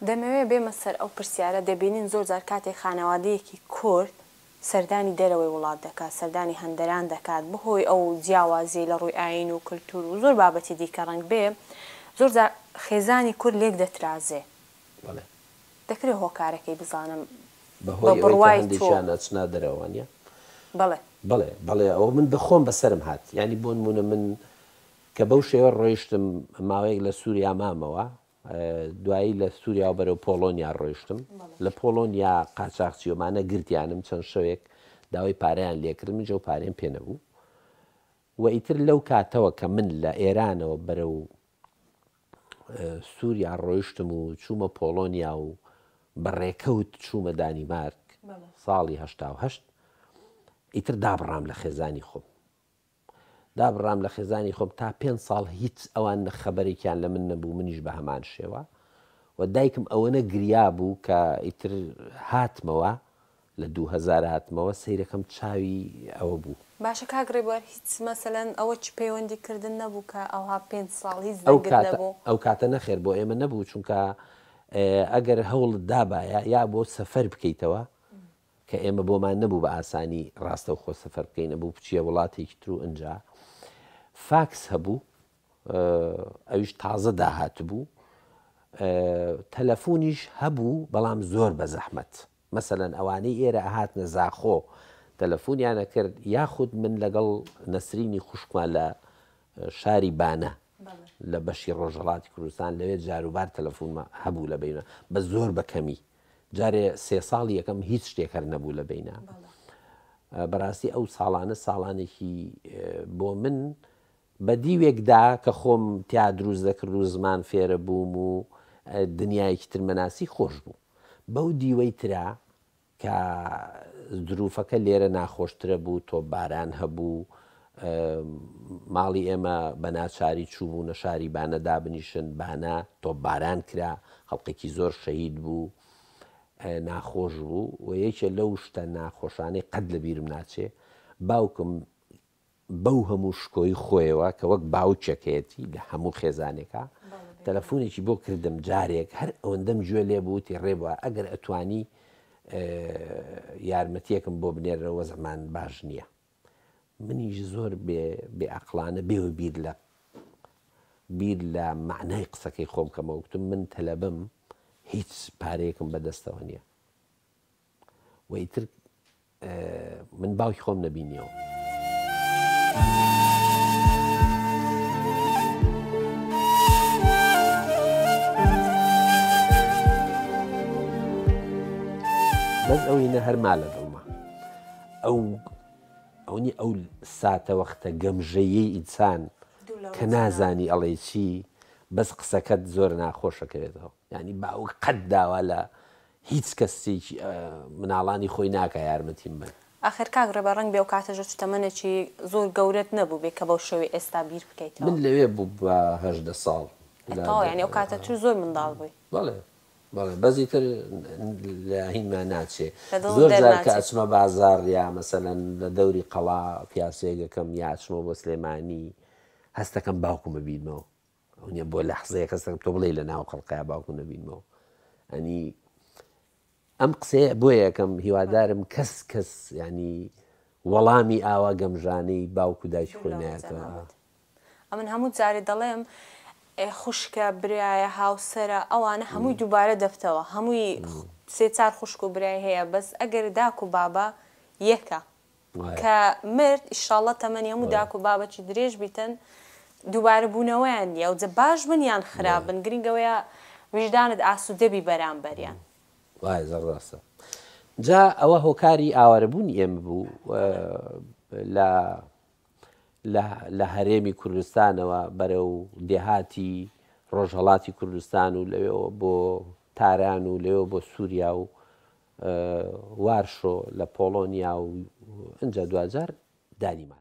دەمەوێ بێمە سەر ئەو پرسیارە، دەبینین زۆر جار کاتێک خانەوادەیەکی کورد سەردانی دەرەوەی وڵات دەکات، سەردانی هەندەران دەکات، بەهۆی ئەو جیاوازیەی لە ڕووی ئایین و کلتور و زۆر بابەتی دیکە ڕەنگ بێ، زۆر جار خێزانی کورد لێک دەترازێ. بەڵێ. دەکرێ هۆکارەکەی بزانم بە بە هۆی ئەوەی کە بڕوای تۆ؟ هەندێکیان ئەچنە دەرەوە وانیە؟ بەڵێ. بەڵێ بەڵێ ئەوە من بە خۆم بەسەرم هات یانی بۆ نموونە من کە بەو شێوە ڕۆیشتم ماوەیەک لە سووریا مامەوە دوایی لە سووریاوە بەرەو پۆڵۆنیا ڕۆیشتم لە پۆڵۆنیا قاچاخچیۆمانە گرتیانم چەند شەوێک داوای پارەیان لێکردم منیش ئەو پارەیەم پێ نەبوو و ئیتر لەو کاتەوە کە من لە ئێرانەوە بەرەو سووریا ڕۆیشتم و چوومە پۆڵۆنیا و بە ڕێکەوت چوومە دانیمارک ساڵی 88 ئیتر دابڕام لە خێزانی خۆم دابڕام لە خێزانی خۆم تا پێنج ساڵ هیچ ئەوان نە خەبەرێکیان لە من نەبوو منیش بە هەمان شێوە و دایکم ئەوەنە گریا بوو کە ئیتر هاتمەوە لە 2000 هاتمەوە سەیرەکەم چاوی ئەوە بوو. باشە کاک ڕێبوار هیچ مەسەلەن ئەوە چ پەیوەندی کردن نەبوو کە ئەوها پێنج ساڵ هیچ ئەو دەنگت کاتە نەبوو؟ ئەو کاتە نەخێر بۆ ئێمە نەبوو چونکە ئەگەر هەوڵت دابایە یا بۆ سەفەر بکەیتەوە کە ئێمە بۆمان نەبوو بە ئاسانی ڕاستەوخۆ سەفەر بکەین ئەبوو بچیە وڵاتێکی تر و ئنجا فاکس هەبوو ئەویش تازە داهاتبوو تەلەفۆنیش هەبوو بەڵام زۆر بە زەحمەت مەسەلەن ئەوانەی ئێرە ئەهاتنە زاخۆ تەلەفۆنیان ئەکرد یاخود من لەگەڵ نەسرینی خوشکمان لە شاری بانە لە بەشی ڕۆژهەڵاتی کوردستان لەوێ جاروبار تەلەفۆنمە هەبوو لە بینە بە زۆر بە کەمی جارێ سێ ساڵی یەکەم هیچ شتێک هەر نەبوو لە بینە بەڕاستی ئەو ساڵانە ساڵانێکی بۆ من بە دیوێکدا کە خۆم تیا دروست دەکرد و زمان فێرە بووم و دنیایەکی تر مەناسی خۆش بوو بەو دیوەی ترا کە زروفەکە لێرە ناخۆشترە بوو تۆپباران هەبوو ماڵی ئێمە بە ناچاری چووبوونە شاری بانە دابنیشن بانە تۆپباران کرا خەڵقێکی زۆر شەهید بوو ناخۆش بوو و یەکێ لەو شتە ناخۆشانەی قەت لە بیرم ناچێ باوکم بەو هەموو شکۆی خۆیەوە کە وەک باوکێکەیەتی لە هەموو خێزانێکا تەلەفونێکی بۆ کردم جارێک هەر ئەوەندەم گوێ لێ بوو وتی ڕێبوار ئەگەر ئەتوانی یارمەتیەکم بۆ بنێرە وەزعمان باش نییە منیش زۆر بێ بێ ئەقلانە بێوە بیر لە بیر لە معنای قسەکەی خۆم کەمەوە گوتم من تەلەبم هیچ پارەیەکم بەدەستەوە نییە و ئیتر من باوکی خۆم نەبینیەوە. بەس ئەوەی نە هەرما لە دڵما ئەو ئەونی ئەو ساتە وەختە گەمژەیەی ئینسان کە نازانی ئەڵێ چی بەس قسەکەت زۆر ناخۆشەکەوێتەوە ینی باوک قەت داوا لە هیچ کەسێکی مناڵانی خۆی ناکا یارمەتیم بەن. ئاخر کاک ڕێبەر ڕەنگ بێ ئەو کاتەش چ تەمەنێکی زۆر گەورەت نەبووبێ کە بەو شێوەی ئێستا بیر بکەیتەوە. من لەوێ بوو بە 18 ساڵ. تەواو یانی ئەو کاتە تو زۆر منداڵ بووی. بەڵێ بەڵێ بەس ئیتر لە هینما ناچێ. زۆر جار کە ئەچمە بازاڕ یا مەسەلەن لە دەوری قەڵا پیاسەیەک ئەکەم یا ئەچمەوە بۆ سلێمانی هەستەکەم باوکم ئەبینمەوە. ئەو نیە بۆ لەحزەیەک هەستەکەم تۆ بڵێی لە ناو خەڵقیا باوکم نەبینمەوە ئەنی ئەم قسەیە بۆ یەکەم هیوادارم کەس کەس ینی وەڵامی ئاوا گەمژانەی باوک و دایکی خۆی نایەتەوە ئەمن هەموو جارێ دەڵێم خوشکە برایە هاوسەرە ئەوانە هەمووی دووبارە دەبتەوە هەمووی سێ چار خوشک و برای هەیە بەس ئەگەر داک و بابە یەکە کە مرد ئیشاڵڵە تەمەنی هەموو داک و بابەکی درێژ بیتن دووبارە بوونەوەیان نییە و جا باش بن یان خراپ بن گرنگ ئەوەیە ویژدانت ئاسوودە بی بەرامبەریان. وایە زۆر ڕاستە جا ئەوە هۆکاری ئاوارەبوونی ئێمە بوو لە لە هەرێمی کوردستانەوە بەرەو دێهاتی ڕۆژهەڵاتی کوردستان و لەوێەوە بۆ تاران و لەوێ بۆ سووریا و وارشۆ لە پۆڵۆنیا و ئنجا دواجار دانیمارک.